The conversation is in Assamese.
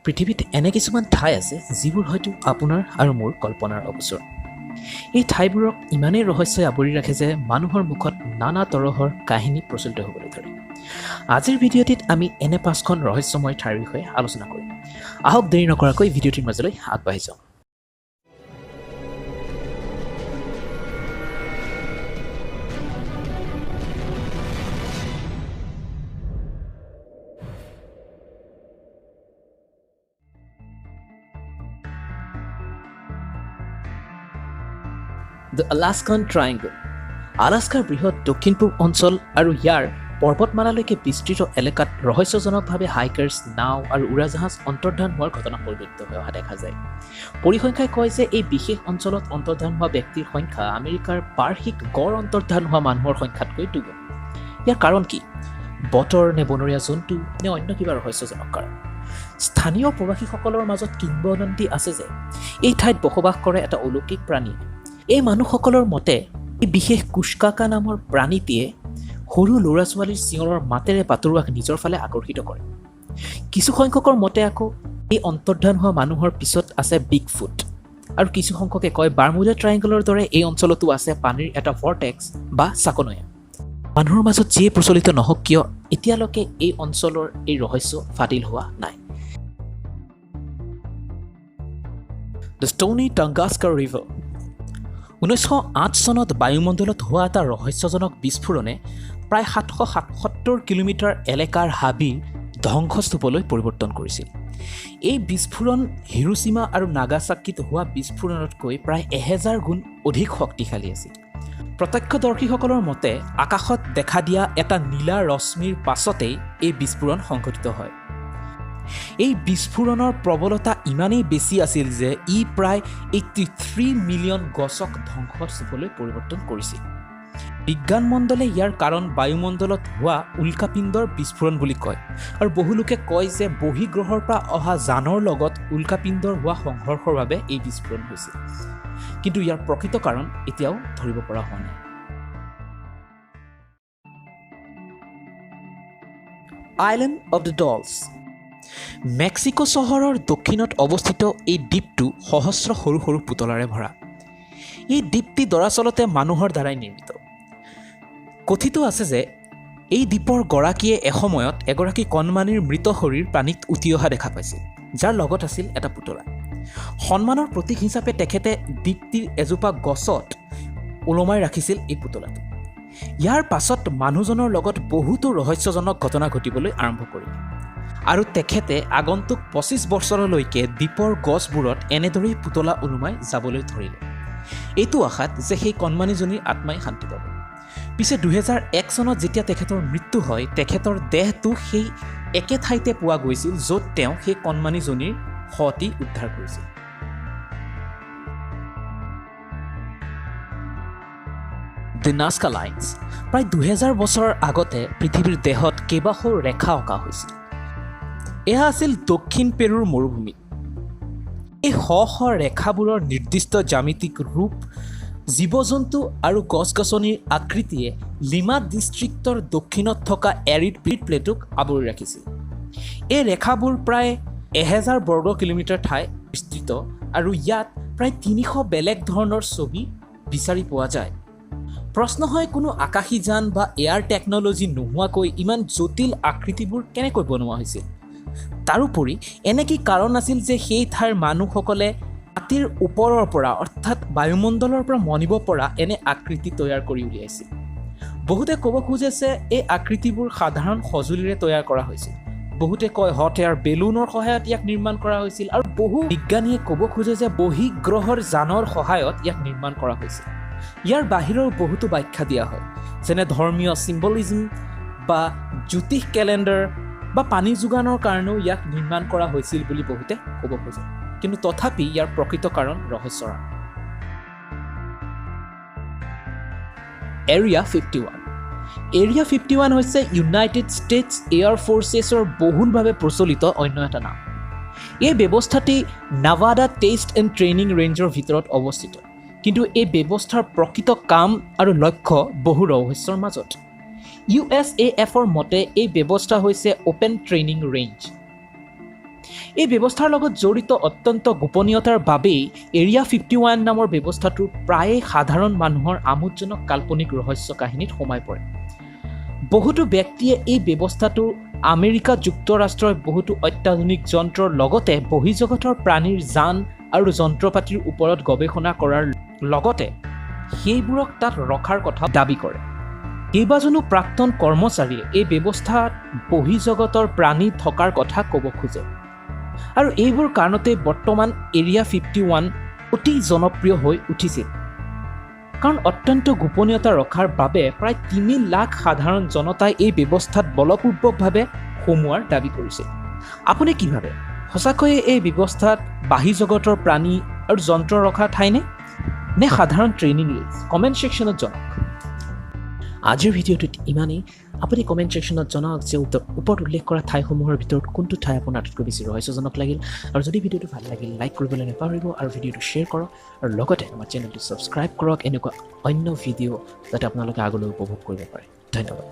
পৃথিৱীত এনে কিছুমান ঠাই আছে যিবোৰ হয়তো আপোনাৰ আৰু মোৰ কল্পনাৰ অগোচৰ। এই ঠাইবোৰক ইমানেই ৰহস্যই আৱৰি ৰাখে যে মানুহৰ মুখত নানা তৰহৰ কাহিনী প্ৰচলিত হ'বলৈ ধৰে। আজিৰ ভিডিঅ'টিত আমি এনে পাঁচখন ৰহস্যময় ঠাইৰ বিষয়ে আলোচনা কৰিম। আহক দেৰি নকৰাকৈ ভিডিঅ'টিৰ মাজলৈ আগবাঢ়ি যাওঁ। The Alaskan Triangle. আলাস্কাৰ বৃহৎ দক্ষিণ পূব অঞ্চল আৰু ইয়াৰ পৰ্বতমালালৈকে বিস্তৃত এলেকাত ৰহস্যজনকভাৱে হাইকাৰ্ছ, নাও আৰু উৰাজাহাজ অন্তৰ্ধান হোৱাৰ ঘটনা পৰিলক্ষিত হৈ অহা দেখা যায়। পৰিসংখ্যাই কয় যে এই বিশেষ অঞ্চলত অন্তৰ্ধান হোৱা ব্যক্তিৰ সংখ্যা আমেৰিকাৰ বাৰ্ষিক গড় অন্তৰ্ধান হোৱা মানুহৰ সংখ্যাতকৈ দুগুণ। ইয়াৰ কাৰণ কি? বতৰ নে বনৰীয়া জন্তু নে অন্য কিবা ৰহস্যজনক কাৰণ? স্থানীয় প্ৰবাসীসকলৰ মাজত কিংবদন্তি আছে যে এই ঠাইত বসবাস কৰে এটা অলৌকিক প্ৰাণী। এই মানুহসকলৰ মতে এই বিশেষ কুশকাকা নামৰ প্ৰাণীটিয়ে সৰু ল'ৰা ছোৱালীৰ চিঞৰৰ মাতেৰে বাটৰুৱাক নিজৰ ফালে আকৰ্ষিত কৰে। কিছুসংখ্যকৰ মতে আকৌ এই অন্তৰ্ধান হোৱা মানুহৰ পিছত আছে বিগফুট, আৰু কিছুসংখ্যকে কয় বাৰ্মুডা ট্ৰাইংগলৰ দৰে এই অঞ্চলতো আছে পানীৰ এটা ভৰ্টেক্স বা চাকনৈয়া। মানুহৰ মাজত যিয়ে প্ৰচলিত নহওক কিয়, এতিয়ালৈকে এই অঞ্চলৰ এই ৰহস্য ফাদিল হোৱা নাই। The Stony Tunguska River. 1908 চনত বায়ুমণ্ডলত হোৱা এটা ৰহস্যজনক বিস্ফোৰণে প্ৰায় 777 কিলোমিটাৰ এলেকাৰ হাবিৰ ধ্বংসস্তূপলৈ পৰিৱৰ্তন কৰিছিল। এই বিস্ফোৰণ হিৰোচিমা আৰু নাগাচাকিত হোৱা বিস্ফোৰণতকৈ প্ৰায় 1000 গুণ অধিক শক্তিশালী আছিল। প্ৰত্যক্ষদৰ্শীসকলৰ মতে আকাশত দেখা দিয়া এটা নীলা ৰশ্মিৰ পাছতেই এই বিস্ফোৰণ সংঘটিত হয়। এই বিস্ফোৰণৰ প্ৰবলতা ইমানেই বেছি আছিল যে ই প্ৰায় 83 মিলিয়ন গছক ধ্বংসস্তূপলৈ পৰিৱৰ্তন কৰিছিল। বিজ্ঞানমণ্ডলে ইয়াৰ কাৰণ বায়ুমণ্ডলত হোৱা উল্কাপিণ্ডৰ বিস্ফোৰণ বুলি কয়, আৰু বহুলোকে কয় যে বহিঃগ্ৰহৰ পৰা অহা যানৰ লগত উল্কাপিণ্ডৰ হোৱা সংঘৰ্ষৰ বাবে এই বিস্ফোৰণ হৈছিল। কিন্তু ইয়াৰ প্ৰকৃত কাৰণ এতিয়াও ধৰিব পৰা হোৱা নাই। Island of the Dolls. Mexico চহৰৰ দক্ষিণত অৱস্থিত এই দ্বীপটো সহস্ৰ সৰু সৰু পুতলাৰে ভৰা। এই দ্বীপটি দৰাচলতে মানুহৰ দ্বাৰাই নিৰ্মিত। কথিত আছে যে এই দ্বীপৰ গৰাকীয়ে এসময়ত এগৰাকী কণমানিৰ মৃত শৰীৰ পানীত উটি অহা দেখা পাইছিল, যাৰ লগত আছিল এটা পুতলা। সন্মানৰ প্ৰতীক হিচাপে তেখেতে দ্বীপটিৰ এজোপা গছত ওলমাই ৰাখিছিল এই পুতলাটো। ইয়াৰ পাছত মানুহজনৰ লগত বহুতো ৰহস্যজনক ঘটনা ঘটিবলৈ আৰম্ভ কৰিলে, আৰু তেখেতে আগন্তুক 25 বছৰলৈকে দ্বীপৰ গছবোৰত এনেদৰেই পুতলা ওলোমাই যাবলৈ ধৰিলে, এইটো আশাত যে সেই কণমানিজনীৰ আত্মাই শান্তি পাব। পিছে 2001 চনত যেতিয়া তেখেতৰ মৃত্যু হয়, তেখেতৰ দেহটো সেই একে ঠাইতে পোৱা গৈছিল য'ত তেওঁ সেই কণমানিজনীৰ শৱটি উদ্ধাৰ কৰিছিল। The Nazca Lines. প্ৰায় 2000 বছৰৰ আগতে পৃথিৱীৰ দেহত কেইবাশ ৰেখা অঁকা হৈছিল। এয়া আছিল দক্ষিণ পেৰুৰ মৰুভূমিত। এই শ শ ৰেখাবোৰৰ নিৰ্দিষ্ট জ্যামিতিক ৰূপ, জীৱ জন্তু আৰু গছ গছনিৰ আকৃতিয়ে লিমা ডিষ্ট্ৰিক্টৰ দক্ষিণত থকা এৰিড প্লেটোক আৱৰি ৰাখিছিল। এই ৰেখাবোৰ প্ৰায় 1000 বৰ্গ কিলোমিটাৰ ঠাই বিস্তৃত, আৰু ইয়াত প্ৰায় 300 বেলেগ ধৰণৰ ছবি বিচাৰি পোৱা যায়। প্ৰশ্ন হয়, কোনো আকাশী যান বা এয়াৰ টেকন'লজি নোহোৱাকৈ ইমান জটিল আকৃতিবোৰ কেনেকৈ বনোৱা হৈছিল? তাৰোপৰি এনে কি কাৰণ আছিল যে সেই ঠাইৰ মানুহসকলে মাটিৰ ওপৰৰ পৰা, অৰ্থাৎ বায়ুমণ্ডলৰ পৰা মনিব পৰা এনে আকৃতি তৈয়াৰ কৰি উলিয়াইছিল? বহুতে ক'ব খোজে যে এই আকৃতিবোৰ সাধাৰণ সঁজুলিৰে তৈয়াৰ কৰা হৈছিল। বহুতে কয় হট এয়াৰ বেলুনৰ সহায়ত ইয়াক নিৰ্মাণ কৰা হৈছিল, আৰু বহু বিজ্ঞানীয়ে ক'ব খোজে যে বহিঃগ্ৰহৰ যানৰ সহায়ত ইয়াক নিৰ্মাণ কৰা হৈছিল। ইয়াৰ বাহিৰেও বহুতো ব্যাখ্যা দিয়া হয়, যেনে ধৰ্মীয় চিম্বলিজম বা জ্যোতিষ কেলেণ্ডাৰ বা পানী যোগানৰ কাৰণেও ইয়াক নিৰ্মাণ কৰা হৈছিল বুলি বহুতে ক'ব খোজে। কিন্তু তথাপি ইয়াৰ প্ৰকৃত কাৰণ ৰহস্যৰ। Area 51। এৰিয়া 51 হৈছে ইউনাইটেড ষ্টেটছ এয়াৰ ফ'ৰ্চেছৰ বহুলভাৱে প্ৰচলিত অন্য এটা নাম। এই ব্যৱস্থাটি নাভাডা টেষ্ট এণ্ড ট্ৰেইনিং ৰেঞ্জৰ ভিতৰত অৱস্থিত। কিন্তু এই ব্যৱস্থাৰ প্ৰকৃত কাম আৰু লক্ষ্য বহু ৰহস্যৰ মাজত। USAFৰ মতে এই ব্যৱস্থা হৈছে অ'পেন ট্ৰেইনিং ৰেঞ্জ। এই ব্যৱস্থাৰ লগত জড়িত অত্যন্ত গোপনীয়তাৰ বাবেই এৰিয়া 51 নামৰ ব্যৱস্থাটো প্ৰায়ে সাধাৰণ মানুহৰ আমোদজনক কাল্পনিক ৰহস্য কাহিনীত সোমাই পৰে। বহুতো ব্যক্তিয়ে এই ব্যৱস্থাটো আমেৰিকা যুক্তৰাষ্ট্ৰই বহুতো অত্যাধুনিক যন্ত্ৰৰ লগতে বহিঃজগতৰ প্ৰাণীৰ যান আৰু যন্ত্ৰপাতিৰ ওপৰত গৱেষণা কৰাৰ লগতে সেইবোৰক তাত ৰখাৰ কথা দাবী কৰে। কেইবাজনো প্ৰাক্তন কৰ্মচাৰীয়ে এই ব্যৱস্থাত বহিঃজগতৰ প্ৰাণী থকাৰ কথা ক'ব খোজে আৰু এইবোৰ কাৰণতেই বৰ্তমান এৰিয়া 51 অতি জনপ্ৰিয় হৈ উঠিছিল, কাৰণ অত্যন্ত গোপনীয়তা ৰখাৰ বাবে প্ৰায় 3 লাখ সাধাৰণ জনতাই এই ব্যৱস্থাত বলপূৰ্বকভাৱে সোমোৱাৰ দাবী কৰিছিল। আপুনি কি ভাবে? সঁচাকৈয়ে এই ব্যৱস্থাত বাহিৰ জগতৰ প্ৰাণী আৰু যন্ত্ৰ ৰখা ঠাইনে নে সাধাৰণ ট্ৰেইনিং ৰিলছ? কমেণ্ট ছেকশ্যনত জনাওক। আজিৰ ভিডিঅ'টোত ইমানেই। আপুনি কমেণ্ট ছেকশ্যনত জনাওক যে ওপৰত উল্লেখ কৰা ঠাইসমূহৰ ভিতৰত কোনটো ঠাই আপোনাৰ আটাইতকৈ বেছি ৰহস্যজনক লাগিল। আৰু যদি ভিডিঅ'টো ভাল লাগিল, লাইক কৰিবলৈ নাপাহৰিব আৰু ভিডিঅ'টো শ্বেয়াৰ কৰক আৰু লগতে আমাৰ চেনেলটো ছাবস্ক্ৰাইব কৰক, এনেকুৱা অন্য ভিডিঅ' যাতে আপোনালোকে আগলৈ উপভোগ কৰিব পাৰে। ধন্যবাদ।